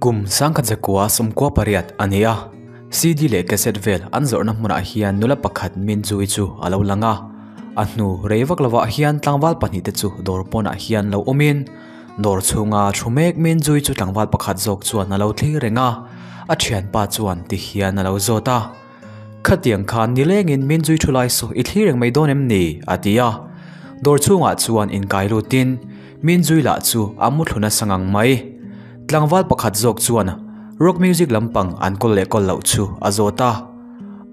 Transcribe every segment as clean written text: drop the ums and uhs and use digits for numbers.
Kum 1998 a ni a, CD leh cassette vel an zawrhna hmunah hian nula pakhat Minzui chu a lo lang a. A hnu rei vak lovah hian tlangval pahnihte chu dawr pawnah hian lo awmin, dawr chhunga thu mek Minzui chu tlangval pakhat zawk chuan a lo thlir reng a, a thianpa chuan ti hian a lo zawt a. Khatiang khan nilengin Minzui thu lai saw i thlir reng mai dawn em ni? a ti a. Dawr chhungah chuan inkai lutin Minzui lah chu a mu thlu nasa ngang mai. Tlangval pakhat zawk chuan rock music lampang an kawl leh kawl loh chu a zawt a.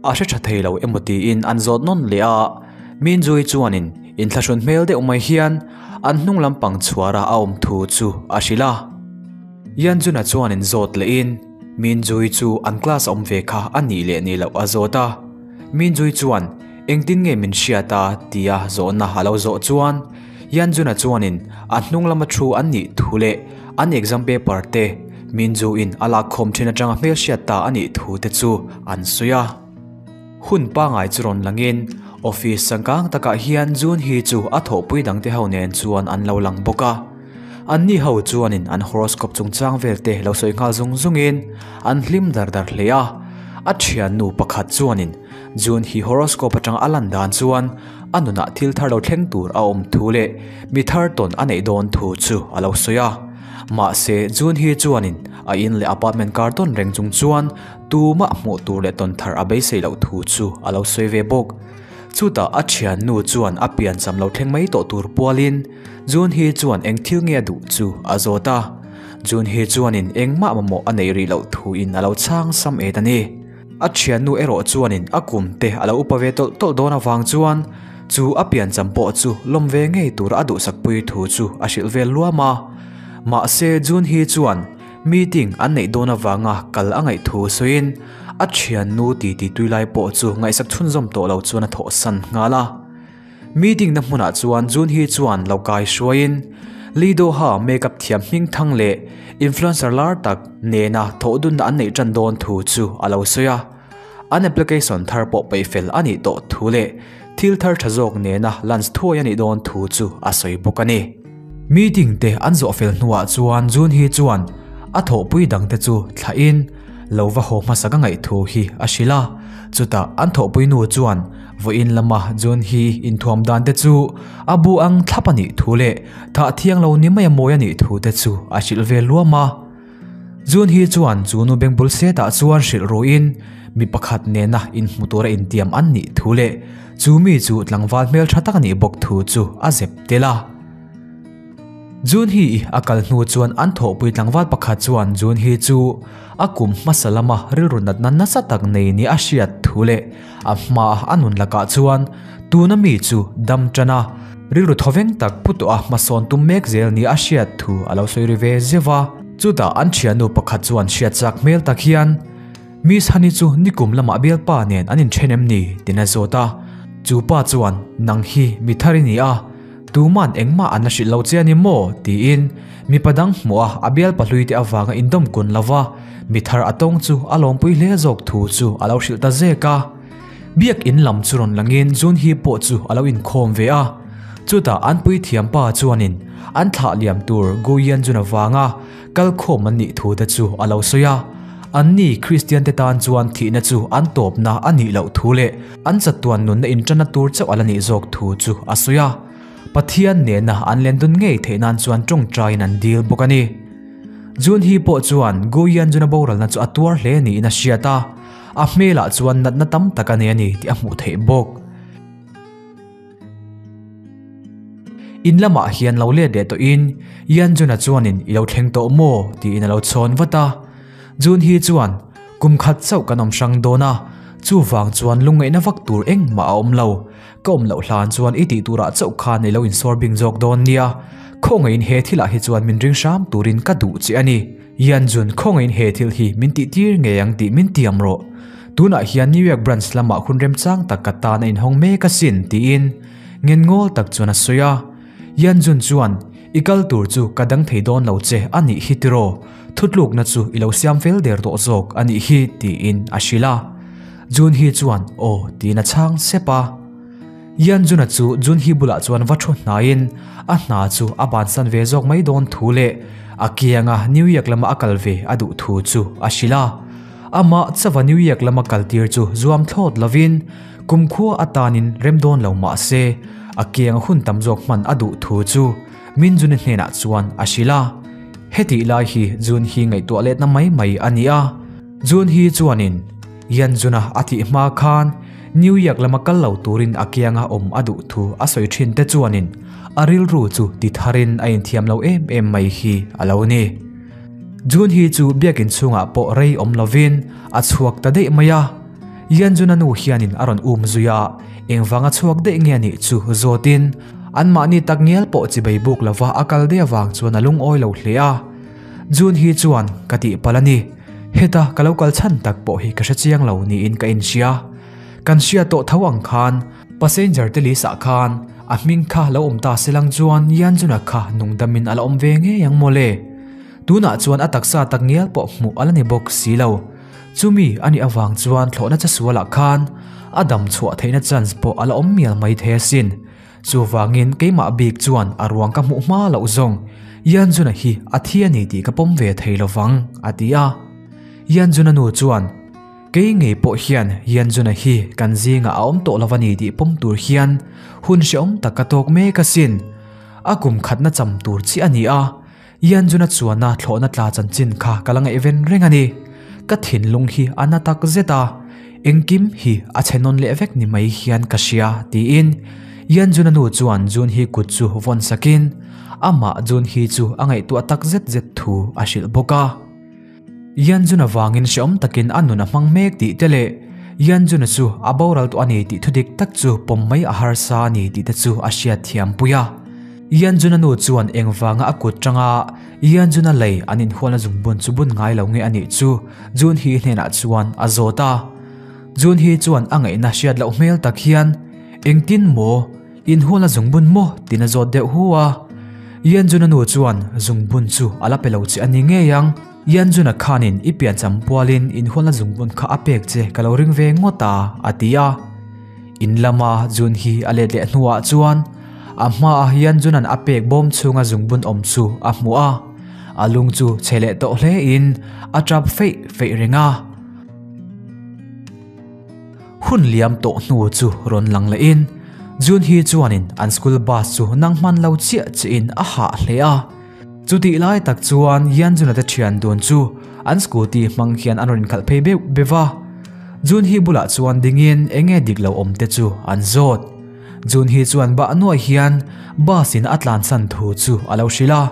A hre tha thei lo emaw tiin an zawt nawn leh a, Minzui chuanin inthlahrun hmel deuh mai hian an hnung lampang chhuara a awm thu chu a hrilh a. Yanjuna chuanin zawt lehin Minzui chu an class a awm ve kha a nih leh nih loh a zawt a. Minzui chuan engtin nge min hriat a tia zawhna a lo zawh chuan Yanjuna chuanin a hnung lama thu an nih thu leh an exam paper te Minzu-in a lakkhawm thin atanga hmelhriat ta a nih thu te chu an sawi a. Hun pangai chu rawn langin office changkang takah hian Jun hi chu a thawhpui dangte ho nen chuan an lo lang bawk a. Anni ho chuanin an horoscope chungchang vel te lo sawi nghal zung zungin an hlim dar dar hle a. A thiannu pakhat chuanin Jun hi horoscope atanga a lan dan chuan a nunah thil thar lo thleng tur a awm thu leh mi thar tawn a neih dawn thu chu a lo sawi a. Mahse, Jun hi chuanin a in leh apartment kar tawn reng chung chuan tumah hmuh tur leh tawn thar a beisei loh thu chu a lo sawi ve bawk. Chutah a thiannu chuan a piancham lo thleng mai tawh tur pualin Jun hi chuan eng thil nge a duh chu a zawt a. Jun hi chuanin engmah mamawh a neih rih loh thuin a lo chhang sam et a ni. A thiannu erawh chuanin a kum te a lo upa ve tawlh tawlh dawn avang chuan chu a piancham pawh chu lawm ve ngei tura a duhsakpui thu chu a hrilh vel luam a. Mahse Jun hi chuan meeting an neih dawn avanga kal a ngaih thu sawiin a thiannu titi tui lai pawh chu ngaihsak chhunzawm tawh lo chuan a thawhsan nghal a. Meeting na hmunah chuan Jun Hee chuan lo kai hruaiin Lee Do Ha makeup thiam hming thang leh influencer lar tak nena thawhdunna an neih tan dawn thu chu a lo sawi a. An application thar pawh peih fel a nih tawh thu leh thil thar tha zawk nena launch thuai a nih dawn thu chu a sawi bawk a ni. Meeting te an zawh fel hnuah chuan Jun Hee chuan a thawhpui dangte chu thlahin lo va haw hmasa ka ngaih thu hi a hrilh a, chutah an thawhpui nu chuan Vawiin lama Jun hi inthuam dan te chu a bu ang thlap a nih thu leh thah thiang lo ni mai a mawi a nih thu te chu a hrilh ve luam a. Jun hi chuan chu nu bengbul setah chuan hrilh ruin mi pakhat nena inhmu tura intiam an nih thu leh chu mi chu tlangval hmeltha tak a nih bawk thu chu a zep tel a. Jun hi a kal hnu chuan an thawhpui tlangval pakhat chuan Jun hi chu a kum hmasa lama rilru natna nasa tak nei ni a hriat thu leh a hma a nun lakah chuan tuna mi chu dam tan a, rilru thawveng tak pu tawh a hmasawn tum mek zel ni a hriat thu a lo sawi ri ve zeuh a. Chutah an thiannu pakhat chuan hriat chak hmel tak hian, Miss Honey chu nikum lamah bialpa nen an inthen em ni? tiin a zawt a. Chu pa chuan, Nang hi mi thar i ni a, Tuman engmah an la hrilh lo che a ni maw? tiin mipa dang hmuh a a bialpa hlui te avanga indawm kun lova mi thar a tawng chu a lawmpui hle zawk thu chu a lo hrilh ta zek a. Biak in lam chu rawn langin Junhee pawh chu a lo inkhawm ve a. Chutah an puithiam pa chuanin an thlah liam tur Gu Yanjun avanga kal khawm an nih thu te chu a lo sawi a. Anni Kristian te tan chuan thihna chu an tawpna a nih loh thu leh an chatuan nunna inṭanna tur chauh a la nih zawk thu chu a sawi a. Pathian nena an len dun ngei theih nan chuan ṭawngṭaiin an dil bawk a ni. Jun Hee pawh chuan Gu Yanjun-a boralna chu a tuar hle niin a hriat a, a hmelah chuan natna tam tak a nei a ni tih a hmuh theih bawk. In lamah hian lo let leh tawhin Yanjun-a chuanin i lo thleng tawh maw tiin a lo chhawn vat a. Jun hi chuan kum khat chauh kan awm hrang dawn a, chuvang chuan lungngaihna vak tur engmah a awm lo. Ka awm loh hlan chuan i tih turah chauh khan i lo insawr bing zawk dawn nia. Khawngaihin he thilah hi chuan min ring hram turin ka duh che a ni. Yanjun, khawngaihin he thil hi min tihtir ngei ang tih min tiam rawh. Tunah hian New York branch lamah hun remchang tak ka tan a inhawng mek asin, tiin ngenngawl tak chuan a sawi a. Yanjun chuan, I kal tur chu ka dang thei dawn lo che a nih hi tiraw? Thutlukna chu i lo siam fel der tawh zawk a nih hi, tiin a hrilh a. Jun hi chuan, Aw, tiin a chhang sep a. Yanjuna chu Junhee bulah chuan va thu hnaiin a hna chu a bansan ve zawk mai dawn thu leh a kianga New York lama a kal ve a duh thu chu a hrilh a. Amah chauha New York lama kal tir chu zuam thlawt lovin kumkhua atanin rem dawn lo mah se a kianga hun tam zawk hman a duh thu chu Minjun-i hnenah chuan a hrilh a. Hetih lai hi Junhee ngaihtuah letna mai mai a ni a. Junhee chuanin Yanjuna a tih hma khan New York lama kal lo turin a kianga awm a duh thu a sawi thin te chuanin a rilru chu ti tharin a inthiam lo em em mai hi a lo ni. Junhee chu biakin chhungah pawh rei awm lovin a chhuak ta daih mai a. Yanjuna nu hianin a rawn um zui a, engvanga chhuak daih nge anih chu zawtin anmahni tak ngial pawh chibei buk lova a kal daih avang chuan a lungawi lo hle a. Junhee chuan ka tihpalh a ni. Heta ka lo kal chhan tak pawh hi ka hre chiang lo niin ka inhria. Kan hria tawh tho ang khan passenger te list ah khan a hming kha lo awm ta se lang chuan Yanjuna kha nungdamin a la awm ve ngei ang mawle. Tunah chuan a taksa tak ngial pawh hmuh a la ni bawk si lo. Chumi a nih avang chuan thlawhna chasualah khan a dam chhuah theihna chance pawh a la awm mial mai thei asin. Chuvangin keimah bik chuan a ruang ka hmuh hma loh zawng Yanjuna hi a thi a ni tih ka pawm ve thei lovang, a ti a. Yanjuna nu chuan, Kei ngei pawh hian Yanjuna hi kan zingah a awm tawh lo a ni tih pawm tur hian hun hrehawm tak ka tawk mek asin. A kum khatna cham tur chiah a ni a, Yanjuna chuana thlawhna tla chanchin kha ka la ngaihven reng a ni. Ka thinlung hi a na tak zet a, engkim hi a chhe nawn leh vek ni mai hian ka hria, tiin Yanjuna nu chuan Junhee kut chu vawn sakin amah Junhee chu a ngaihtuah tak zet zet thu a hrilh bawk a. Yanjuna vangin hrehawm takin a nun a hmang mek tih te leh Yanjuna chu a boral tawh a ni tih thudik tak chu pawm mai a harsa a ni tih te chu a hriatthiam pui a. Yanjuna nu chuan engvanga a kut tanga Yanjuna lei an inhualna zungbun chu bun ngai lo nge a nih chu Junhee hnenah chuan a zawt a. Junhee chuan a ngaihna hriat loh hmel tak hian, Engtin maw? Inhualna zungbun maw? tiin a zawt deuh hu a. Yanjuna nu chuan zungbun chu a la pe lo che a ni ngei ang. Yanjuna khanin i piancham pualin inhualna zungbun kha a pek che ka lo ring ve ngawt a, a ti a. In lama Junhee a let leh hnuah chuan a hmaah hian Junan a pek bawm chhunga zungbun awm chu a hmu a, a lung chu chhe leh tawh hlein a tap feih feih reng a. Hun liam tawh hnu chu rawn lang lehin Junhee chuanin an school bus chu nang hman lo chiah chiahin a hah hle a. Chutih lai tak chuan Yanjuna te thian dun chu an scooty hmang hian an rawn inkhalh phei beuh beuh va. Junhee bulah chuan dingin eng nge dik lo awm te chu an zawt. Junhee chuan bah nuai hian bus in a tlansan thu chu a lo hrilh a.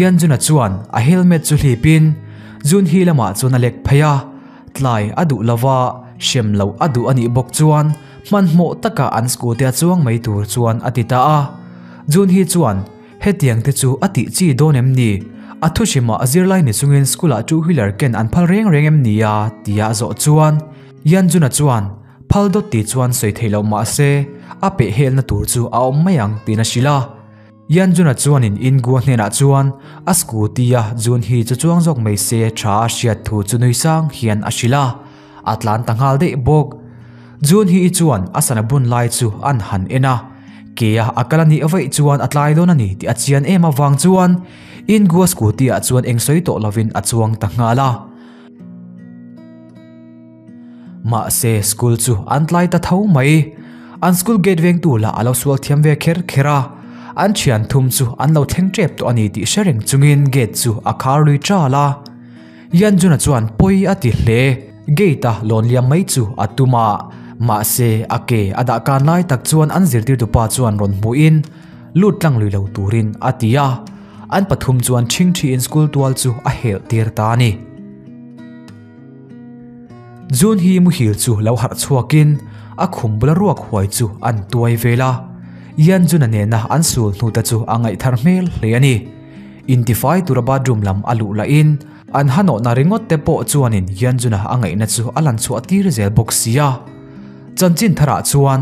Yanjuna chuan a helmet chu hlipin Junhee lamah chuan a lek phei a, tlai a duh lova hrem loh a duh a nih bawk chuan hmanhmawh taka an scooty a chuang mai tur chuan a ti ta a. Junhee chuan Hetiang te chu a tih chi dawn em ni? A thu hrimah zirlai ni chungin school-ah two wheeler ken an phal reng reng em ni a? tia a zawh chuan Yanjuna chuan phal dawt tih chuan sawi thei loh mah se a peh helna tur chu a awm mai ang tiin a hrilh a. Yanjuna chuanin Ingua hnenah chuan a scooty-a Junhee chu chuang zawk mai se tha a hriat thu chu nui sang hian a hrilh a, a tlan ta nghal daih bawk. Junhee-i chuan a sana bun lai chu an han en a. Kea a kal a nih vaih chuan a tlai dawn a ni tih a chian em avang chuan Ingua scooty ah chuan eng sawi tawh lovin a chuang ta nghal a. Mahse school chu an tlai ta tho mai. An school gate vengtu lah a lo sual thiam ve kher kher a. An thian thum chu an lo thleng tep tawh a ni tih hre reng chungin gate chu a khar lui tal a. Yanjuna chuan pawi a ti hle. Gate a lawn liam mai chu a tum a, mahse a ke a dah kan lai tak chuan an zirtirtupa chuan rawn hmuhin lut tlang lui lo turin a ti a, an pathum chuan ṭhingṭhiin school tual chu a helh tir ta a ni. June hi muhil chu lo harh chhuakin a khum bula ruak huai chu an tuai vel a, Yanjuna nena an sul hnute chu a ngaihthar hmel hle a ni. Intifai tura bathroom lam a luh lahin an hanawhna ringawt te pawh chuanin Yanjuna a ngaihna chu a lan chhuah tir zel bawk si a. Chanchin tharah chuan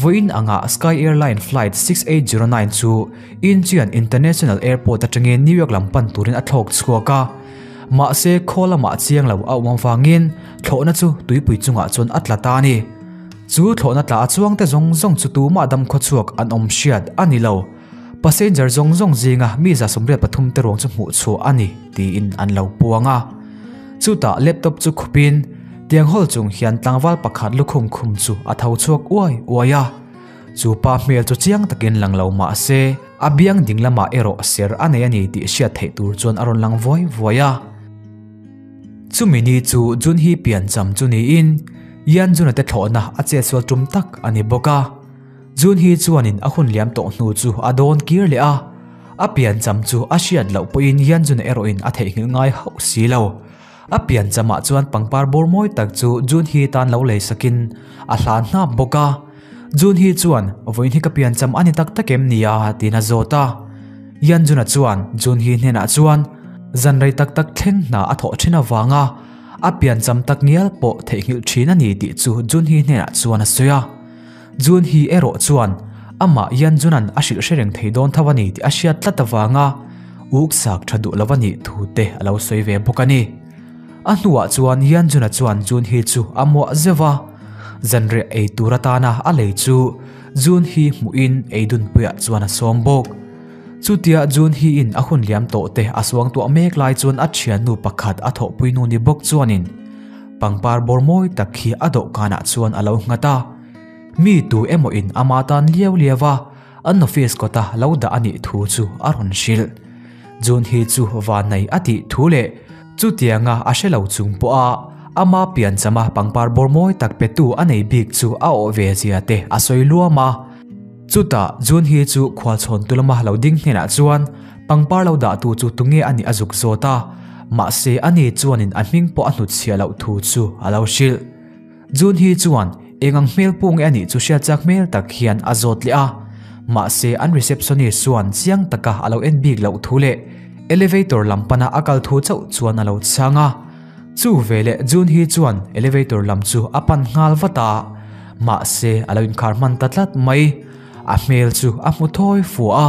vawiin anga Sky Airline Flight 6809 chu Incheon International Airport atangin New York lam pan turin a thlawk chhuak a. Mahse khaw lamah chiang lo a awm avangin thlawhna chu tuipui chungah chuan a tla ta a ni. Chu thlawhna tla a chuangte zawng zawng chu tumah dam khawchhuak an awm hriat a ni lo. Passenger zawng zawng zinga mi 83 te ruang chu hmuh chhuah a ni tiin an lo puang a. Chutah laptop chu khupin tiang hawl chung hian tlangval pakhat lukhum khum chu a tho chhuak uai uai a. Chu pa hmel chu chiang takin lang lo mah se a biang ding lamah erawh ser a nei a ni tih hriat theih tur chuan a rawn lang vuai vuai a. Chumi ni chu Junhee piancham chu niin Yanjuna te thlawhna a chetsual tum tak a ni bawk a. Junhee chuanin a hun liam tawh hnu chu a dawn kir leh a, a piancham chu a hriat loh pawhin Yanjuna erawhin a theihnghilh ngai hauh si lo. A pianchamah chuan pangpar bawr mawi tak chu Junhee tan lo lei sakin a hlan hnap bawk a. Junhee chuan, Vawiin hi ka piancham a ni tak tak em nia? tiin a zawt a. Yanjuna chuan Junhee hnenah chuan zan rei tak tak thleng hna a thawh thin avanga a piancham tak ngial pawh theihnghilh thin a ni tih chu Junhee hnenah chuan a sawi a. Junhee erawh chuan amah Yanjuna'n a hrilh hre reng thei dawn tho a ni tih a hriat tlat avanga uksak tha duh lo a nih thu te a lo sawi ve bawk a ni. A hnuah chuan Yanjuna chuan Junhee chu a muah zeuh a, zanriah ei tur atana a lei chu Junhee hmuhin eidunpuiah chuan a sawm bawk. Chutia Junhee-in a hun liam tawh te a suangtuah mek lai chuan a thiannu pakhat a thawhpuinu ni bawk chuanin pangpar bawr mawi tak hi a dawhkanah chuan a lo nghat a. Mi tu emaw in ama tan liau liau a, an office kawta lo dah a nih thu chu a rawn hrilh. Junhee chu vanei a tih thu leh chutianga a hre lo chung pawha ama pianchama pangpar bawr mawi tak petu a nei bik chu a awh ve zia te a sawi luam a. Chutah Junhee chu khualchhawn tu lama lo ding hnenah chuan pangpar lo dahtu chu tunge a nih a zuk zawt a, mahse ani chuanin a hming pawh a hnutchhiah loh thu chu a lo hrilh. Junhee chuan eng ang hmel pawh nge a nih chu hriat chak hmel tak hian a zawt leh a, mahse an receptionist chuan chiang taka a lo en bik loh thu leh elevator lam pana a kal thu chauh chuan a lo chhang a. Chu veleh Junhee chuan elevator lam chu a pan nghal vat a, mahse a lo inkhar hman ta tlat mai. A hmel chu a hmu thawi fuah a,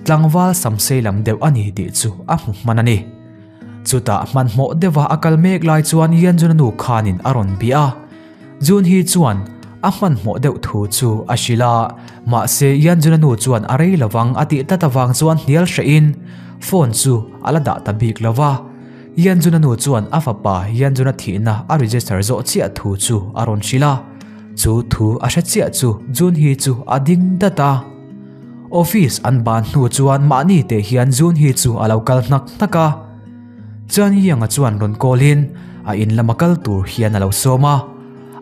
tlangval samsei lam deuh a ni tih chu a hmu hman a ni. Chutah hmanhmawh deuha a kal mek lai chuan Yanjuna nu khanin a rawn bih a. Junhee chuan a hmanhmawh deuh thu chu a hrilh a, mahse Yanjuna nu chuan a rei lovang a tih tlat avang chuan hnial hrehin phone chu a la dah ta bik lo va. Yanjuna nu chuan a fapa Yanjuna thihna a register zawh chiah thu chu a rawn hrilh a. Chu thu a hre chiah chu Junhee chu a ding dat a. Office an ban hnu chuan mahni teh hian Junhee chu a lo kal hnak hnak a. Chuan Young-a chuan rawn call in a in lama kal tur hian a lo sawm a.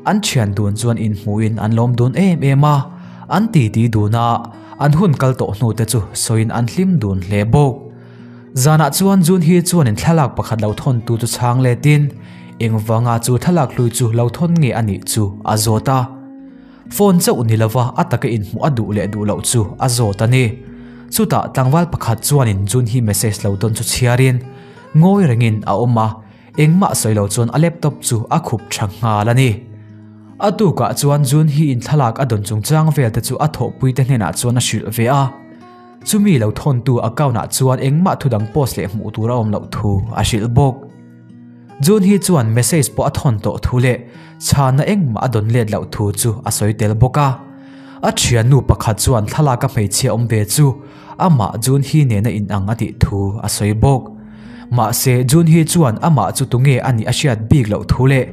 An thian dun chuan inhmuhin an lawm dun em em a, an titi dun a, an hun kal tawh hnu te chu sawiin an hlim dun hle bawk. Zanah chuan Junhee chuanin thlalak pakhat lo thawn tu chu chhang letin engvanga chu thlalak hlui chu lo thawn nge a nih chu a zawt a. Phone chauh ni lova a taka inhmuh a duh leh duh loh chu a zawt a ni. Chutah tlangval pakhat chuanin Junhee message lo dawn chu chhiarin ngawi rengin a awm a, engmah sawi lo chuan a laptop chu a khup tha nghal a ni. A tukah chuan Junhee in thlalak a dawn chungchang vel te chu a thawhpui te hnenah chuan a hrilh ve a. Chumi lo thawntu account ah chuan engmah thudang post leh hmuh tur a awm loh thu a hrilh bawk. Junhee chuan message pawh a thawn tawh thu leh chhana engmah a dawn let loh thu chu a sawi tel bawk a. A thiannu pakhat chuan thlalak a hmeichhia awm ve chu amah Junhee nena inang a tih thu a sawi bawk. Mahse Junhee chuan amah chu tunge a nih a hriat bik loh thu leh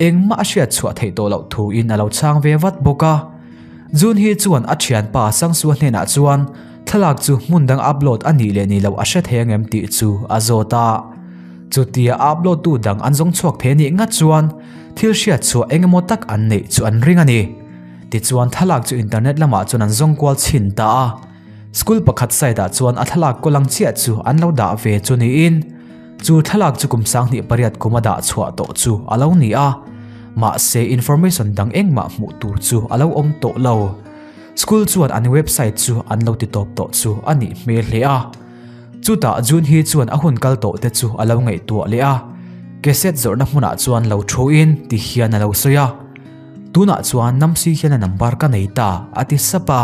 engmah a hriat chhuah theih tawh loh thu in a lo chhang ve vat bawk a. Junhee chuan a thianpa Sangsua hnenah chuan thlalak chu hmun dang upload a nih leh nih loh a hre thei angem tih chu a zawt a. Chutia upload tu dang an zawng chhuak thei anih ngat chuan thil hriat chhuah eng emaw tak an neih chu an ring a ni. Tichuan thlalak chu internet lamah chuan an zawng kual chhin ta a. School pakhat site ah chuan a thlalak kawl ang chiah chu an lo dah ve chu niin chu thlalak chu kum 28 kum a dah chhuah tawh chu a lo ni a. Mahse information dang engmah hmuh tur chu a lo awm tawh lo. School chuan an website chu an lo ti tawp tawh chu a nih hmel hle a. Chutah Junhee chuan a hun kal tawh te chu a lo ngaihtuah leh a, cassette zawrhna hmunah chuan lo thuin ti hian a lo sawi a. Tunah chuan Namsi hian a number ka nei ta a ti sap a.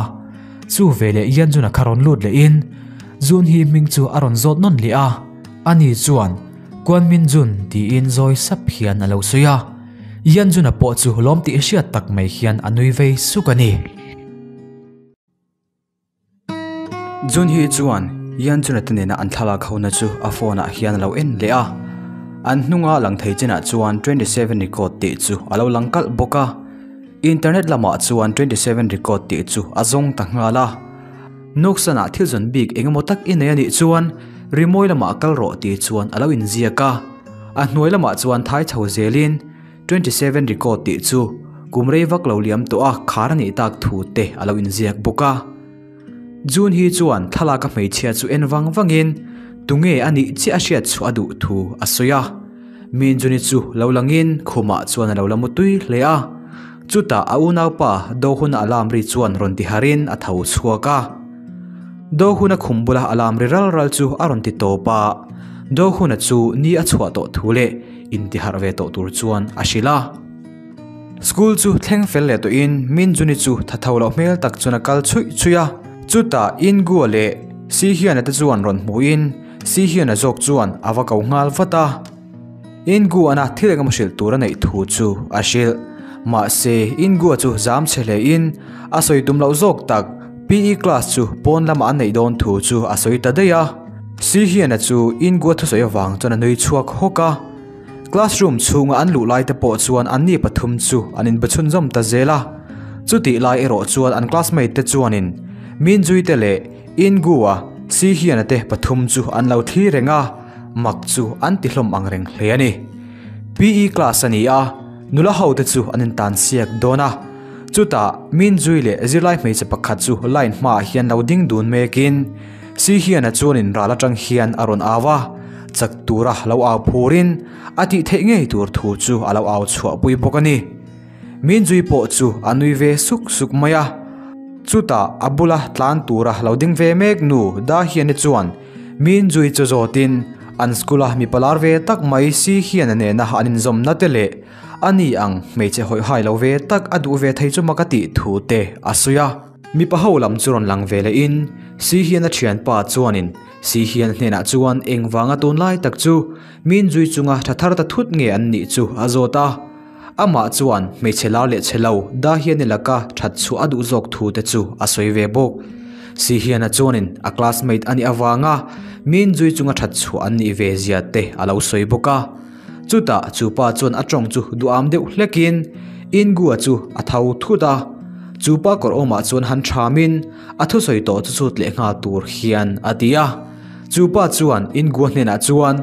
Chu veleh Yanjun-a kha rawn lut lehin Junhee hming chu a rawn zawt nawn leh a. Ani chuan Kwan Min Jun tiin zawi sap hian a lo sawi a. Yeonjun-a pawh chu lawm tih hriat tak mai hian a nui vei suk a ni. Junhee chuan Yeonjun-a te nena an thlalak hona chu a phone ah hian a lo en leh a. An hnunga lang thei chinah chuan 27 record tih chu a lo lang kalh bawk a. Internet lamah chuan 27 record tih chu a zawng ta nghal a. Nuksanah thil zawn bik eng emaw tak i nei a nih chuan rimawi lamah kal rawh tih chuan a lo inziak a. A hnuai lamah chuan thai chho zelin 27 record tih chu kum rei vak lo liam tawh a khar a nih tak thu te a lo inziak bawk a. June hi chuan thlalak a hmeichhia chu en vang vangin tunge a nih chiah a hriat chhuah a duh thu a sawi a. Minjuni chu lo langin khumah chuan a lo la mutui hle a. Chutah a unaupa Dohuna alarm ri chuan rawn ti harin a tho chhuak a. Dohuna khum bula alarm ri ral ral chu a rawn ti tawp a. Dohuna chu ni a chhuah tawh thu leh intiharh ve tawh tur chuan a hrilh a. School chu thleng fel leh tawhin Minjuni chu tha tho loh hmel tak chuan a kal chhuih chhuih a. Chutah Ingua leh Sihyana te chuan rawn hmuhin Sihyana zawk chuan a va ko nghal vat a. Ingu-ana thil engemaw hrilh tur a neih thu chu a hrilh. Mahse, Ingu-a chu zam chhe hlein a sawi tum loh zawk tak PE class chu pawn lamah an neih dawn thu chu a sawi ta daih a. Sihyana chu Ingu-a thusawi avang chuan a nui chhuak hawk a. Classroom chhunga an luh lai te pawh chuan anni pathum chu an inbe chhunzawm ta zel a. Chutih lai erawh chuan an classmate te chuanin Minjui te leh Ingu-a, Sihyana te pathum chu an lo thlir reng a. Mak chu an ti hlawm ang reng hle a ni. PE class a ni a, nula ho te chu an intan siak dawn a. Chutah Minjui leh zirlai hmeichhe pakhat chu line hmaah hian lo ding dun mekin Sihyana chuanin ral atang hian a rawn au a, chak tura lo au phurin a tih theih ngei tur thu chu a lo au chhuahpui bawk a ni. Minjui pawh chu a nui ve suk suk mai a. Chutah a bula tlan tura lo ding ve mek nu Dahiani chuan Minjui chu zawtin an school a mipa lar ve tak mai si hian a nena an inzawmna te leh a ni ang hmeichhe hawihhai lo ve tak a duh ve thei chu mak a tih thu te a sawi a. Mipa ho lam chu rawn lang ve lehin si hian a thianpa chuanin si hian hnenah chuan engvanga tunlai tak chu Minjui chunga tha thar ta thut nge an nih chu a zawt a. Amah chuan hmeichhe lar leh chhe lo Dahiani laka that chhuah a duh zawk thu te chu a sawi ve bawk. Sihiana chuanin a classmate a nih avanga Minjui chunga that chhuah an nih ve zia te a lo sawi bawk a. Chutah chu pa chuan a tawng chu duham deuh hlekin Ingua chu a tho thut a. Chu pa kawr awmah chuan han thamin a thusawi tawh chu chut leh nghal tur hian a ti a. Chu pa chuan Ingua hnenah chuan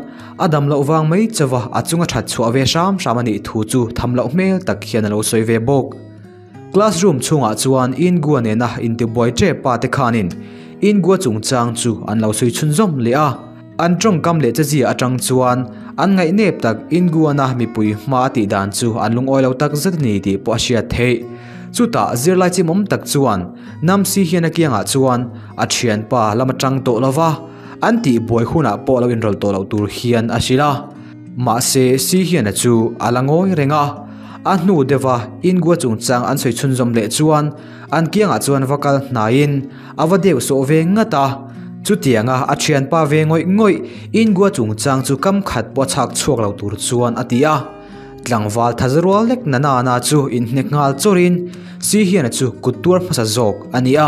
a dam loh vang mai chauva a chunga that chhuah ve hram hram a nih thu chu tham loh hmel tak hian a lo sawi ve bawk. Classroom chhungah chuan Ingua nena intibuai tep pa te khanin Ingua chungchang chu an lo sawi chhunzawm leh a. An tawngkam leh chezia atang chuan an ngaihnep tak Inguana mipui hma a tih dan chu an lungawi lo tak zet a ni tih pawh a hriat theih. Chutah zirlai chimawm tak chuan Namsi hian a kiangah chuan a thianpa lam atang tawh lova an tih buai hunah pawh lo inrawlh tawh loh tur hian a hrilh a. Mahse Si hiana chu a la ngawi reng a, a hnu deuha Ingua chungchang an sawi chhunzawm leh chuan an kiangah chuan va kal hnaiin a va deuh sawh ve ngat a. Chutianga a thianpa ve ngawih ngawih Ingua chungchang chu kam khat pawh a chhak chhuak lo tur chuan a ti a. Tlangval tha rual lek na na na chu inhnek nghal chawrin Sihiana chu kut tuar hmasa zawk a ni a.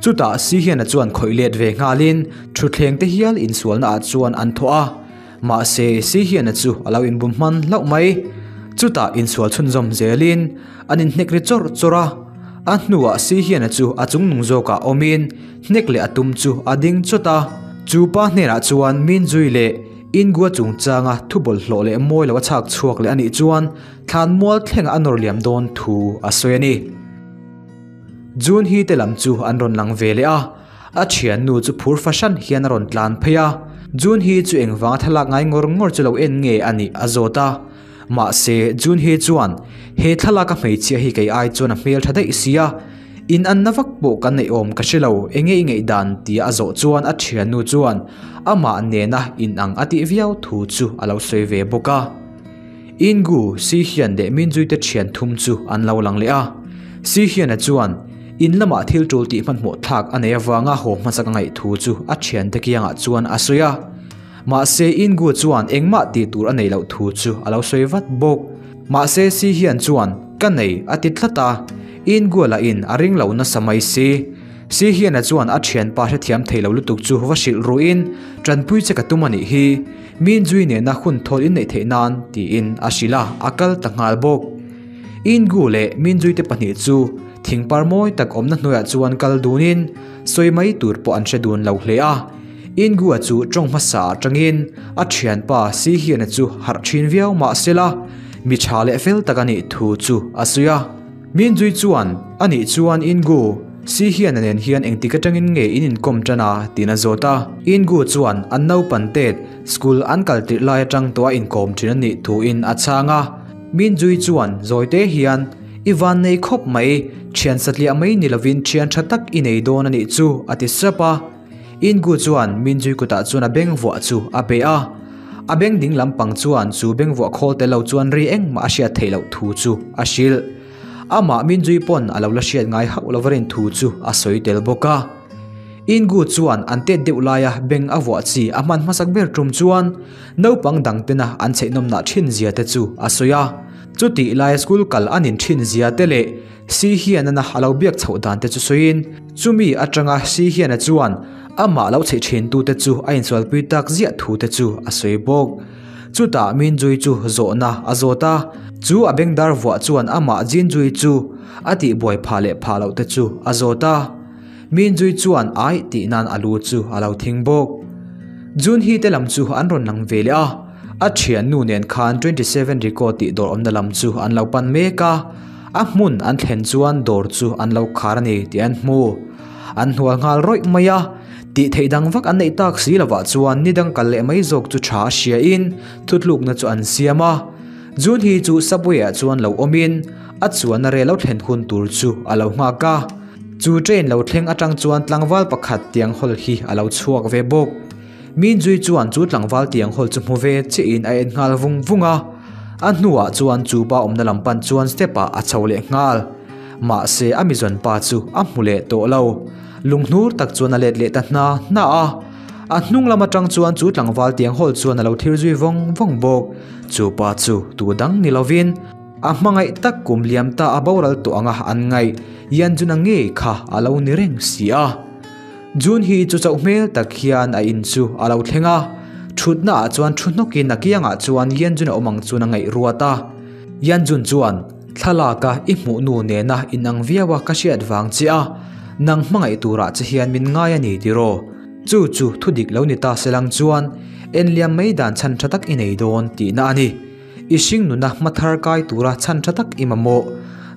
Chutah Sihiana chuan khawih let ve nghalin thutthleng te hial insualna ah chuan an thawh a. Mahse Sihiana chu a lo inbum hman hlauh mai. Chutah insual chhunzawm zelin an inhnek ri chawrh chawrh a. A hnuah Sihiana chu a chungnung zawkah awmin hnek leh a tum chu a ding chawt a. Chu pa hnenah chuan Minzui leh Ingua chungchanga thu bawlhhlawh leh mawi lo a chhak chhuak leh a nih chuan thlan mual thlengah a nawr liam dawn thu a sawi a ni. June hi te lam chu an rawn lang ve leh a, a thiannu chu phur fahran hian a rawn tlan phei a. June hi chu engvanga thlalak ngai ngawr ngawr chu lo en nge a nih a zawt a. Mahse, June hi chuan he thlalaka hmeichhia hi kei ai chuan a hmel tha daih sia, In anna vak pawh kan neih awm ka hre lo, enge i ngaih dan tia a zawh chuan a thiannu chuan amah nena inang a tih viau thu chu a lo sawi ve bawk a. Ingu, Sihian leh Minjuite thian thum chu an lo lang leh a. Sihiana chuan in lamah thil tul tih hmanhmawh thlak a nei avanga haw hmasak a ngaih thu chu a thiante kiangah chuan a sawi a. Mahse, Ingu chuan engmah tih tur a neih loh thu chu a lo sawi vat bawk. Mahse Si Hian chuan, Ka nei, a ti tlat a. Ingu lahin a ring lo nasa mai si. Si Hiana chuan a thianpa hrethiam thei lo lutuk chu va hrilh ruhin, Tanpui che ka tum a nih hi, min zui nena hun thawl inneih theih nan, tiin a hrilh a, a kal ta nghal bawk. Ingu leh Minzuite pahnih chu thingpar mawi tak awmna hnuaiah chuan kal dunin sawi mai tur pawh an hre dun lo hle a. Ingu-a chu tawng hmasa atangin a thianpa Si Hiana chu harh thin viau mah sela mi tha leh fel tak a nih thu chu a sawi a. Minzui chuan, A nih chuan Ingu, Si Hiana nen hian engtik atangin nge in inkawm tan a? tiin a zawt a. Ingu chuan an naupan tet school an kal tirh lai atang tawh a inkawm thin a nih thuin a chhang a. Minzui chuan zawite hian, I van nei khawp mai, thian satliah mai ni lovin thian tha tak i nei dawn a nih chu, a ti sap a. Ingu chuan Minzui kutah chuan a beng vuah chu a pe a. A beng ding lampang chuan chu beng vuah khawl tel lo chuan ri engmah a hriat theih loh thu chu a hrilh. Amah Minzui pawn a lo la hriat ngai hauh lova rin thu chu a sawi tel bawk a. Ingu chuan an tet deuh laia beng a vuah chi a hman hmasak ber tum chuan naupang dang tena an chheihnawmnah thin zia te chu a sawi a. Chutih laia school kal a nin thin zia te leh Si Hianana a lo biak chhoh dan te chu sawiin chumi atanga Si Hiana chuan amah lo chheih thin tu te chu a insualpui tak ziah thu te chu a sawi bawk. Chutah Minjui chu zawhna a zawt a, chu a bengdar vuah chuan amah Jinjui chu a tihbuai phah leh phah loh te chu a zawt a. Minjui chuan aih tih nan a lu chu a lo thing bawk. Junhee te lam chu an rawn lang ve leh a, a thiannu nen khan 27 Record tih dawr awmna lam chu an lo pan mek a, a hmun an thlen chuan dawr chu an lo khar a ni tih an hmu. An hnual nghal rawih mai a, tih theih dang vak an neih tak si lovah chuan ni dang kal leh mai zawk chu tha a hriain thutlukna chu an siam a. Junhee chu subway ah chuan lo awmin a chuanna rel lo thlen hun tur chu a lo nghak a. Chu train lo thleng atang chuan tlangval pakhat tiang hawl hi a lo chhuak ve bawk. Minzui chuan chu tlangval tiang hawl chu hmu ve chiahin a en nghal vung vung a. A hnuah chuan chu pa awmna lam pan chuan step ah a chho leh nghal. Mahse a mizawn pa chu a hmu leh tawh lo. Lunghnur tak chuan a let leh ta hna hna a. A hnung lam atang chuan chu tlangval tiang hawl chuan a lo thlir zui vawng vawng bawk. Chu pa chu tu dang ni lovin. A hmangaih tak kum liam ta a boral tawh anga an ngaih Yanjuna ngei kha a lo ni reng si a. Jun hi chu chauh hmel tak hian a in chu a lo thleng a, thutna ah chuan thu hnawkin a kiangah chuan Yanjun a awm ang chuan a ngaih ruat a. Yanjun chuan, Thlalak a i hmuh nu nena inang viau a ka hriat vang che a, nang hmangaih turah che hian min ngai a ni tiraw? Chu chu thu dik lo ni ta selang chuan enliam mai dan chhan tha tak i nei dawn tihna a ni. I hring nuna hma thar kai tura chhan tha tak i mamawh.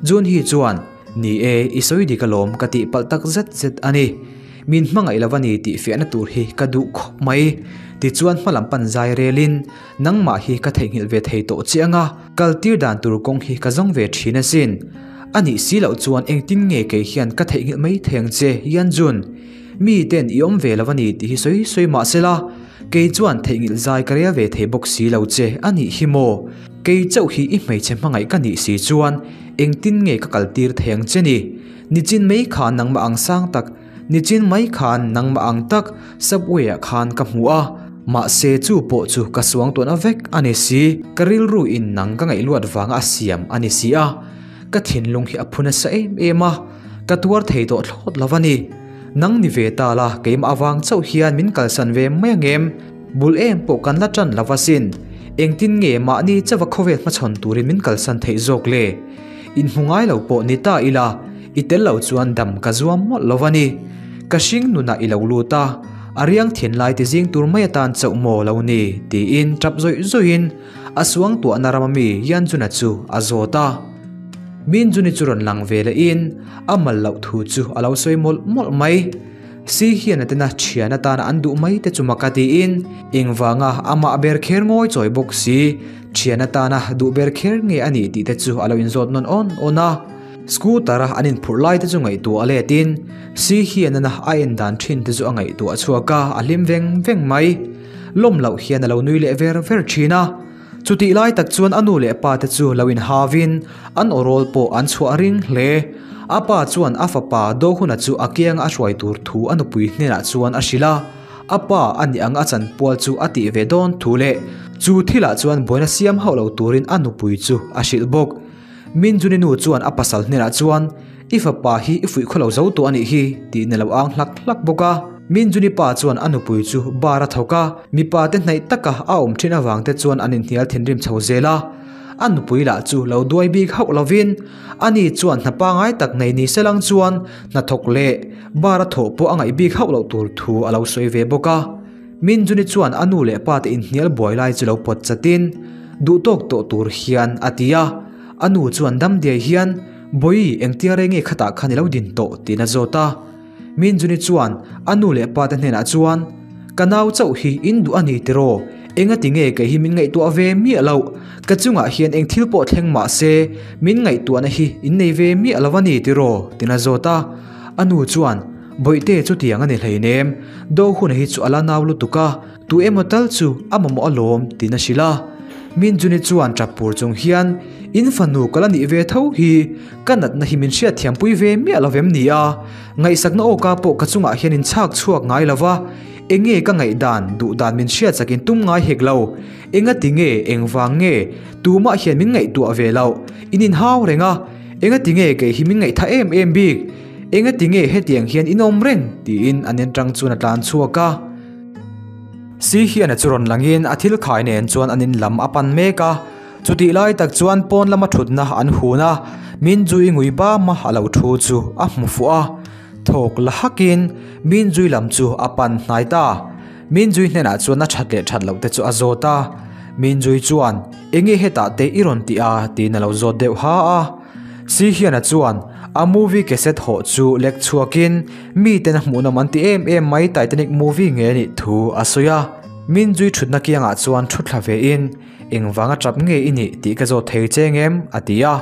June hi chuan, Ni e, i sawi dik alawm ka tih palh tak zet zet a ni. Min hmangaih lo a ni tih fiahna tur hi ka duh khawp mai. Tichuan hma lam pan zai relin, nangmah hi ka theihnghilh ve thei tawh che anga, kal tir dan tur kawng hi ka zawng ve thin asin. A nih si loh chuan engtin nge kei hian ka theihnghilh mai thei ang che, Yan June? Mi ten i awm ve lo a ni tih hi sawi sawi mah sela, kei chuan theihnghilh zai ka rel ve thei bawk si lo che a nih hi maw? Kei chauh hi i hmeichhe hmangaih ka nih si chuan engtin nge ka kal tir thei ang che ni? Nichin mai khan nangmah ang sang tak, nichin mai khan nangmah ang tak subway ah khan ka hmu a, mahse chu pawh chu ka suangtuahna vek a ni si, ka rilru in nang ka ngaihluat vanga a siam a ni si a, ka thinlung hi a phu nasa em em a, ka tuar thei tawh thlawt lo a ni. Nang ni ve ta la, keimah avang chauh hian min kalsan ve mai ang em? Bul em pawh kan la tan lo asin. Engtin nge mahni chauha khawvel hmachhawn turin min kalsan theih zawk le? Inhmu ngai lo pawh ni ta ila, i tel lo chuan dam ka zuam mawlh lo a ni. Ka hring nunah i lo lut a, a riang thin lai ti zing tur mai atan chauh maw lo ni? tiin tap zawih zawihin a suangtuahna rama mi Yanjuna chu a zawt a. Minjuni chu rawn lang ve lehin a mal loh thu chu a lo sawi mawlh mawlh mai. Si hian a tena thian atana an duh mai te chu mak a tiin engvanga amah ber kher ngawi chawi bawk si thian atana duh ber kher nge a nih tih te chu a lo inzawt nawn awn awn a. Scooter a an inphurh lai te chu ngaihtuah a letin si hian ana a en dan thin te chu a ngaihtuah chhuak a, a hlim veng veng mai. Lawm loh hian a lo nui leh ver ver thin a. Chutih lai tak chuan a nu leh pa te chu lo inhavin an awrawl pawh an chhuah ring hle. A pa chuan a fapa Dohuna chu a kianga a hruai tur thu a nupui hnenah chuan a hrilh a. A pa a nih ang a chanpual chu a tih ve dawn thu leh Chu thilah chuan buaina siam hauh lo turin a nupui chu a hrilh bawk. Minjuni nu chuan a pasal hnenah chuan, I fapa hi i fuih khaw lo zo tawh a nih hi, tiin a lo ang hlak hlak bawk a. Minjuni pa chuan a nupui chu bar a thawk a, mipa te hnaih taka a awm thin avang te chuan an inhnial thinrim chho zel a. A nupui lah chu lo duai bik hauh lovin, ani chuan hna pangai tak nei ni se lang chuan hnathawk leh bar a thawh pawh a ngaih bik hauh loh tur thu a lo sawi ve bawk a. Minjuni chuan a nu leh pa te inhnial buai lai chu lo pawt chatin, duh tawk tawh tur hian a ti a. A nu chuan dam diai hian, Bawi, engtia rei nge khatah khan i lo din tawh? tiin a zawt a. Minjuni chuan a nu leh pa te hnenah chuan, Ka nau chauh hi in duh a ni tiraw? Engati nge kei hi min ngaihtuah ve miah loh? Ka chungah hian eng thil pawh thleng mah se, min ngaihtuahna hi in nei ve miah lo a ni tiraw? tiin a zawt a. A nu chuan, Bawihte chutiang a ni hleinem, do hun hi chu a la nau lutuk a, tu emaw tal chu a mamawh alawm, tiin a hrilh a. Minjuni chuan tap pur chung hian, In fanu ka la nih ve tho hi, ka natna hi min hriatthiampui ve miah lo vem ni a? Ngaihsakna awka pawh ka chungah hian in chhak chhuak ngai lo va, enge ka ngaihdan, duhdan min hriatsak in tum ngai hek lo. Engati nge, engvang nge, tumah hian min ngaihtuah ve loh, in inhau reng a, engati nge kei hi min ngaihtha em em bik? Engati nge hetiang hian in awm reng? tiin an enṭang chuan a tlan chhuak a. Si hian a chu rawn langin a thil khai nen chuan an in lam a pan mek a. Chutih lai tak chuan pawn lama ṭhutna an hun a, Minjui ngui bama a lo ṭhu chu a hmu fuh a. Thawk la hakin Minjui lam chu a pan hnai ta. Minjui hnenah chuan a ṭhat leh ṭhat loh te chu a zawt a. Minjui chuan, Enge hetah te i rawn tih a? tiin a lo zawt deuh ha a. Si hiana chuan a movie cassette hawh chu lek chhuakin miten a hmuhnawm an ti em em mai Titanic movie nge anih thu a sawi a. Minjui thutna kiangah chuan thu thla vein engvanga tap nge i nih tih ka zawt thei che ngem a ti a.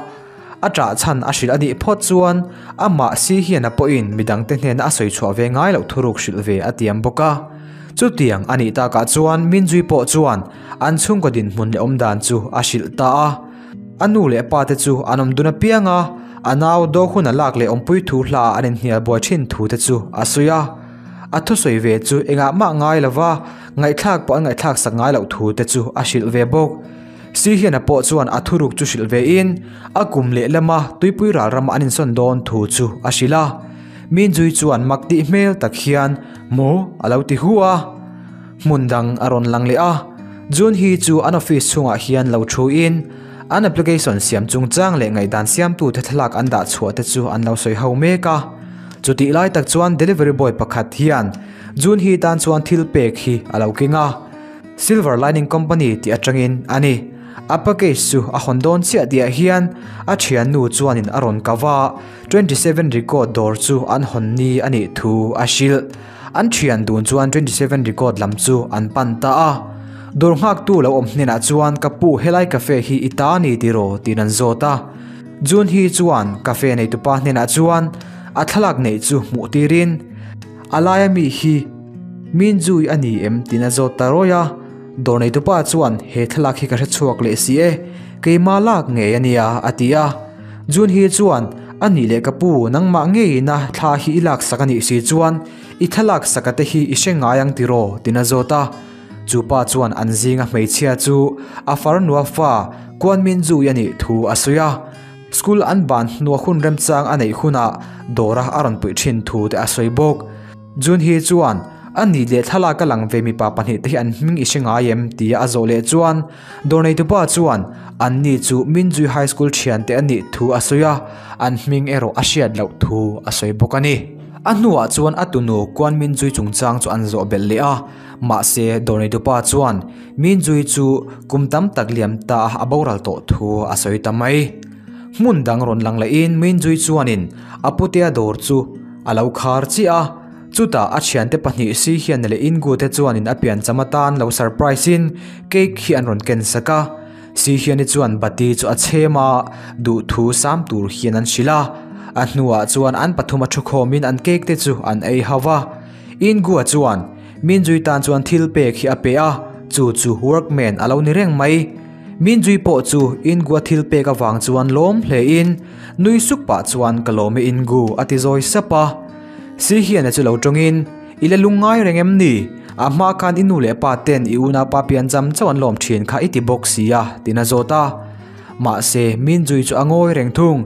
A ṭah chhan a hrilh anih phawt chuan amah si hiana pawhin midangte hnena a sawi chhuah ve ngai loh thuruk hrilh ve a tiam bawk a. Chutiang anih takah chuan Minjui pawh chuan an chhungkaw dinhmun leh awmdan chu a hrilh ta a. A nu leh pa te chu an awm dun apiang a, a nau do hun a lak leh awmpui thu hla ah an inhnial buai thin thu te chu a sawi a. A thusawi ve chu engah mah ngai lova ngaihthlak pawh an ngaihthlak sak ngai loh thu te chu a hrilh ve bawk. Si hian a pawh chuan a thuruk chu hrilh ve in a kum leh lama tuipui ral rama an insawn dawn thu chu a hrilh a. Minjui chuan mak tih hmel tak hian maw a lo ti hu a. Hmun dang a rawn lang leh a, June hi chu an office chhungah hian lo thu in an application siam chungchang leh ngaihdan siamtute thlalak an dah chhuah te chu an lo sawi ho mek a. Chutih lai tak chuan delivery boy pakhat hian June hi tan chuan thil pek hi a lo keng a, Silver Lining Company tih atangin a ni. A package chu a hawn dawn chiah tihah hian a thiannu chuanin a rawn kau a, 27 Record dawr chu an hawn ni a nih thu a hrilh. An thian dun chuan 27 Record lam chu an pan ta a. Dawr nghaktu lo awm hnenah chuan ka pu helai cafe hi i ta ni tiraw tiin an zawt a. June hi chuan cafe neitupa hnenah chuan a thlalak neih chu hmuh tirin a laia mi hi Minjui a ni em tiin a zawt ta rawi a. Dawr neitupa chuan he thlalak hi ka hre chhuak leh si e, keima lak ngei a nia a ti a. June hi chuan, A nih leh ka pu, nangmah ngeiin a thla hi i laksak a nih si chuan i thlalak saka te hi i hre ngai ang tiraw? tiin a zawt a. Chu pa chuan an zinga hmeichhia chu a farnua fa Kuan Min Zui a nih thu a sawi a. School an ban hnua hun remchang a neih hunah dawra a rawn puih thin thu te a sawi bawk. Jun hi chuan, A nih leh thlalak a lang ve mipa pahnihte hi an hming i hre ngai em? tia a zawh leh chuan Dawr neitupa chuan anni chu Minjui High School thiante a nih thu a sawi a, an hming erawh a hriat loh thu a sawi bawk a ni. A hnuah chuan a tunu Kuan Minjui chungchang chu an zawh belh leh a, mahse dawr neitupa chuan Minjui chu kum tam tak liam ta a boral tawh thu a sawi ta mai. Hmun dang rawn lang lehin Minjui chuanin a putea dawr chu a lo khar chiah a. Chutah a thiante pahnih si hian leh Ingu te chuanin a piancham atan lo surprise in cake hi an rawn ken sak a. Si hiani chuan bati chu a chhem a, duhthu sam tur hian an hrilh a. A hnuah chuan an pathum a thukhawmin an cake te chu an ei ho va. Ingu-a chuan Minjui tan chuan thil pek hi a pe a, chu chu workman a lo ni reng mai. Minjui pawh chu Ingu-a thil pek avang chuan lawm hle in nui suk pah chuan ka lawm e Ingu a ti zawi sap a. Si hian a chu lo tawngin, I la lung ngai reng em ni? A hma khan i nu leh pa ten i unaupa piancham chauh an lawm thin kha i ti bawk si a, tiin a zawt a. Mahse, Minjui chu a ngawi reng thung.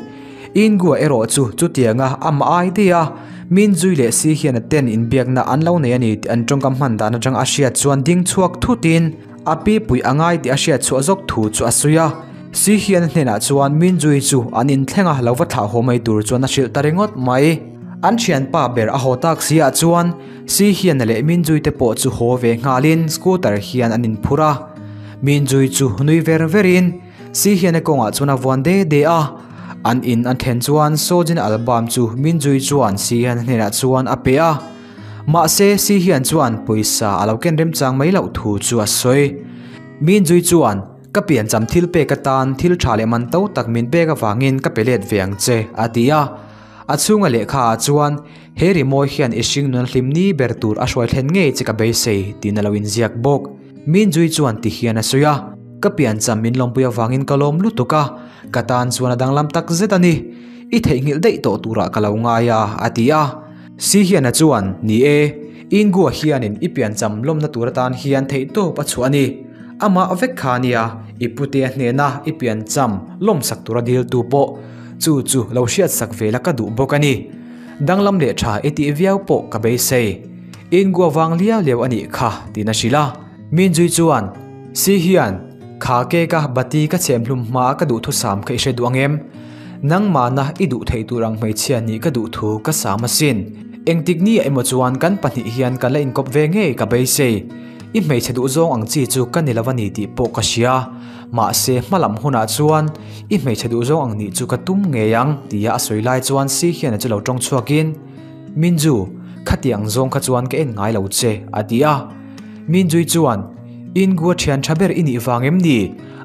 Ingua erawh chu chutianga amah ai daih a, Minjui leh Si hian a ten inbiakna an lo nei a ni tih an tawngkam hman dan atang a hriat chuan ding chhuak thutin a pi pui a ngai tih a hriat chhuah zawk thu chu a sawi a. Si hian a hnenah chuan Minjui chu an inthleng a lo va thlah haw mai tur chuan a hrilh ta ringawt mai. An thianpa ber a haw tak si ah chuan Si hian a leh Minjui te pawh chu haw ve nghalin scooter hian an inphur a. Minjui chu nui ver verin Si hian a kawngah chuan a vuan de de a. An in an thlen chuan Sojin album chu Minjui chuan Si hian a hnenah chuan a pe a. Mahse Si hian chuan pawisa a lo ken remchang mai loh thu chu a sawi. Minjui chuan Ka piancham thil pek atan thil tha leh man to tak min pek avangin ka pe let ve ang che a ti a. A chhunga lehkha ah chuan he rimawi hian i hringnun hlim ni ber tur a hruai thlen ngei che ka beisei tiin a lo inziak bawk. Minjui chuan ti hian a sawi a, Ka piancham min lawmpui avangin ka lawm lutuk a, ka tan chuan a danglam tak zet a ni. I theihnghilh daih tawh turah ka lo ngai a, a ti a. Si hiana chuan, Ni e, Ingua hianin i piancham lawmna tur atan hian theihtawp a chhuah a ni. Amah vek kha a nia, i putea hnena i piancham lawmsak tura diltu pawh. Chu chu lo hriatsak ve la ka duh bawk a ni. Danglam leh tha i tih viau pawh ka beisei. Ingua vang liau liau a nih kha, tiin a hrilh a. Minjui chuan, Si hian, kha ke ka bati ka chhem hlum hmaa ka duhthusam kha i hre duh ang em? Nangmahna i duh theih tur ang hmeichhia nih ka duh thu ka sam asin. Engtik ni ah emaw chuan kan pahnih hian kan la inkawp ve ngei ka beisei. I hmeichhe duh zawng ang chi chu ka ni lo a ni tih pawh ka hria. Mahse hmalam hunah chuan i hmeichhe duh zawng ang nih chu ka tum ngei ang tia a sawi lai chuan Si hian a chu lo tawng chhuakin, Minju, khatiang zawng kha chuan ka en ngai lo che a ti a. Minjui chuan, Ingua thian tha ber i nih vang em ni?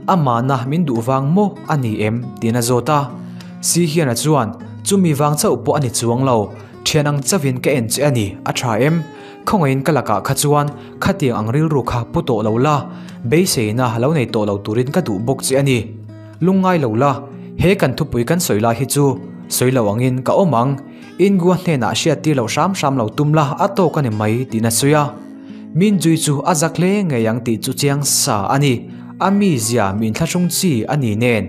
Amahna min duh vang maw a ni em? tiin a zawt a. Si hian a chuan, Chumi vang chauh pawh a ni chuang lo, thian ang chauhin ka en che a ni, a tha em? Khawngaihin ka lakah kha chuan khatiang ang rilru kha pu tawh lo la, beiseina lo nei tawh lo turin ka duh bawk che a ni. Lungngai lo la, he kan thupui kan sawi lai hi chu sawi lo angin ka awm ang, Ingua hnenah hriattir loh hram hram lo tum la a tawk a ni mai tiin a sawi a. Minjui chu a zak hle ngei ang tih chu chiang sa a ni. A mizia min thlahrung chi a ni nen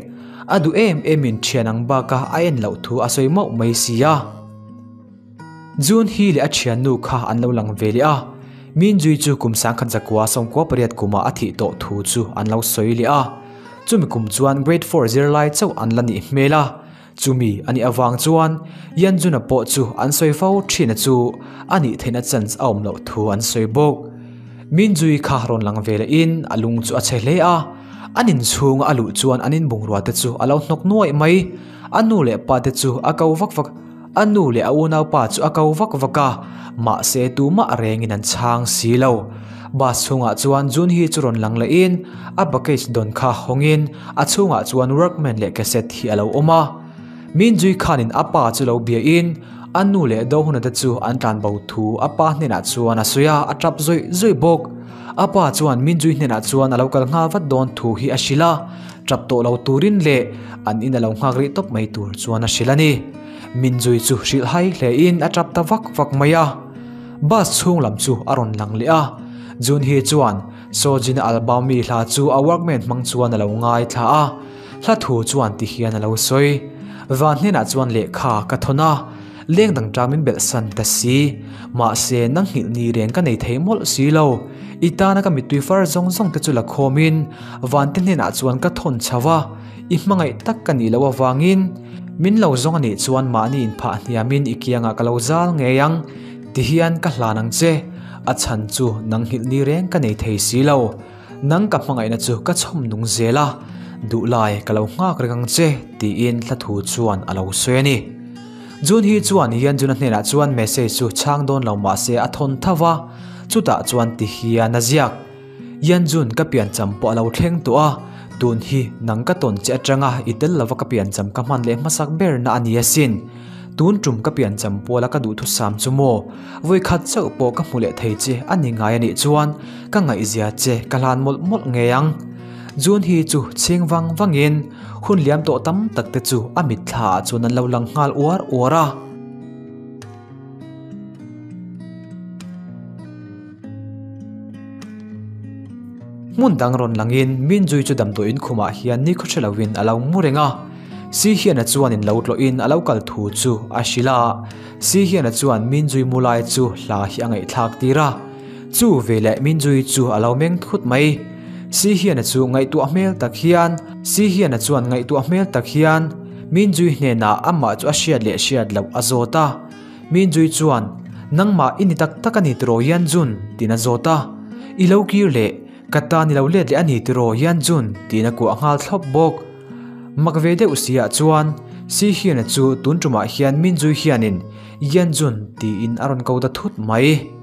a duh em em in thian ang baka a en loh thu a sawi mauh mai si a. June hi leh a thiannu kha an lo lang ve leh a, Minjui chu kum 1998 kumah a thih tawh thu chu an lo sawi leh a. Chumi kum chuan Grade 4 zirlai chauh an la nih hmel a, chumi a nih avang chuan Yanjuna pawh chu an sawi fo thin a chu a nih theihna chance a awm loh thu an sawi bawk. Minjui kha rawn lang ve leh in a lung chu a chhe hle a, an inchhunga a luh chuan an inbungrua te chu a lo hnawk nuaih mai. A nu leh pa te chu a ko vak vak. A nu leh a unaupa chu a ko vak vak a, mahse tumah rengin an chhang si lo. Bus chhungah chuan Junhee chu rawn lang lehin a baggage dawn kha hawngin a chhungah chuan workman leh cassette hi a lo awm a. Minjui khanin a pa chu lo biain a nu leh Dohuna te chu an tlan bo thu a pa hnenah chuan a sawi a, a tap zawih zawih bawk. A pa chuan Minjui hnenah chuan a lo kal nghal vat dawn thu hi a hrilh a, tap tawh lo turin leh an in a lo nghak rih tawp mai tur chuan a hrilh a ni. Minjui chu hrilh hai hle in a tap ta vak vak mai a. Bus chhung lam chu a rawn lang leh a. Junhee chuan Sojin album mi hla chu a workman hmang chuan a lo ngaithla a. Hla thu chuan ti hian a lo sawi. Van hnenah chuan lehkha ka thawn a, leng dang tang min belh san ta si. Mahse nang nghilh ni reng ka nei thei mawlh si lo. I tana ka mittui far zawng zawng te chu la khawmin van te hnenah chuan ka thawn chho a. I hmangaih tak ka nih loh avangin min lo zawng a nih chuan mahni inphah hniamin i kiangah ka lo zal ngei ang ti hian ka hlan ang che. A chhan chu nang nghilh ni reng ka nei thei si lo. Nang ka hmangaihna chu ka chhawm nung zel a, duhlai ka lo nghak reng ang che tiin hla thu chuan a lo sawi a ni. Jun hi chuan Yanjuna hnenah chuan message chu chhang dawn lo mahse a thawn tho va, chutah chuan ti hian a ziak. Yanjun ka piancham pawh a lo thleng tawh a, tun hi nang ka tawn che atanga i tel lova ka piancham ka hman leh hmasak berna a ni asin. Tun tum ka piancham puala ka duhthusam chu maw? Vawikhat chauh pawh ka hmu leh thei che a ni ngai a nih chuan ka ngaihzia che ka hlan mawlh mawlh ngei ang. June hi chu chhing vang vangin hun liam tawh tam tak te chu a mitthla ah chuan an lo lang nghal uar uar a. Hmun dang rawn langin Minjui chu damdawiin khumah hian nikhaw hre lovin a lo mu reng a. Si hian a chuanin lo tlawhin a lo kal thu chu a hrilh a. Si hian a chuan Minjui mu lai chu hla hi a ngaihthlak tir a. Chu veleh Minjui chu a lo meng thut mai. Si hian a chu ngaihtuah hmel tak hian Si hian a chuan ngaihtuah hmel tak hian Minjui hnenah amah chu a hriat leh hriat loh a zawt a. Minjui chuan, Nangmah i ni tak tak a ni tiraw Yanjun? tiin a zawt a. I lo kir leh, ka tan i lo let leh a ni tiraw Yanjun? tiin a kuah nghal thlawp bawk. Mak ve deuh si ah chuan Si Hian-a chu tun tumah hian Minjui hianin Yanjun tiin a rawn ko ta thut mai.